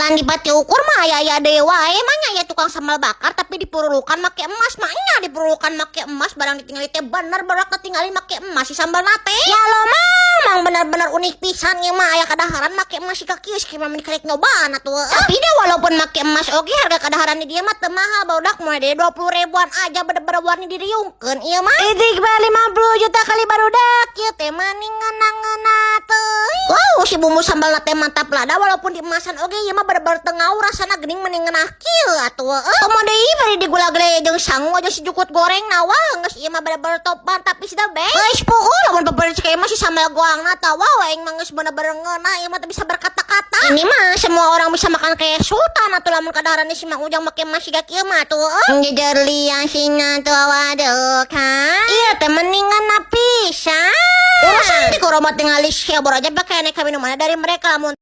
Keunikan di pati ukur mah aya aya deui wae mah nya. Aya tukang sambal bakar tapi dipururukan make emas mah nya, dipururukan make emas. Barang ditinggali teh bener barak ketinggalin make emas si sambal nate. Ya lo mah emang bener-bener unik pisan ya mah, aya kadaharan make emas si kieu mah, meni karek nyobaan atuh. Tapi deh, walaupun make emas oge harga kadaharan di dia mah teu mahal, barudak, mulai dari 20 ribuan aja. Bener-bener warni diriungkeun ieu mah. Idik 50 juta kali, barudak, ieu teh mani ngeunah-ngeunah teuing. Wow, si bumbu sambal teh mantap lah da, walaupun di emasan oge ieu mah bener-bener teu ngawur rasana geuning, meni ngeunah kieu atuh. Komo deui bari digula gele jeung sangu aja si jukut goreng. Nah, wah, geus ieu mah bener-bener top, mantap, is the best. Geus puguh lamun beber cek mah si sambal goangna tah, wow, aing mah geus bener-bener ngeunah ieu mah, teu bisa berkata-kata. Ini mah semua orang bisa makan kayak sultan atuh lamun kadaharan si Mang Ujang make emas siga kieu mah tuh. Jejer liang sina tuh, waduh kan. Iya teh mendingan pisan. Urusan di koroma tinggal share aja pakai aneka minumannya dari mereka lamun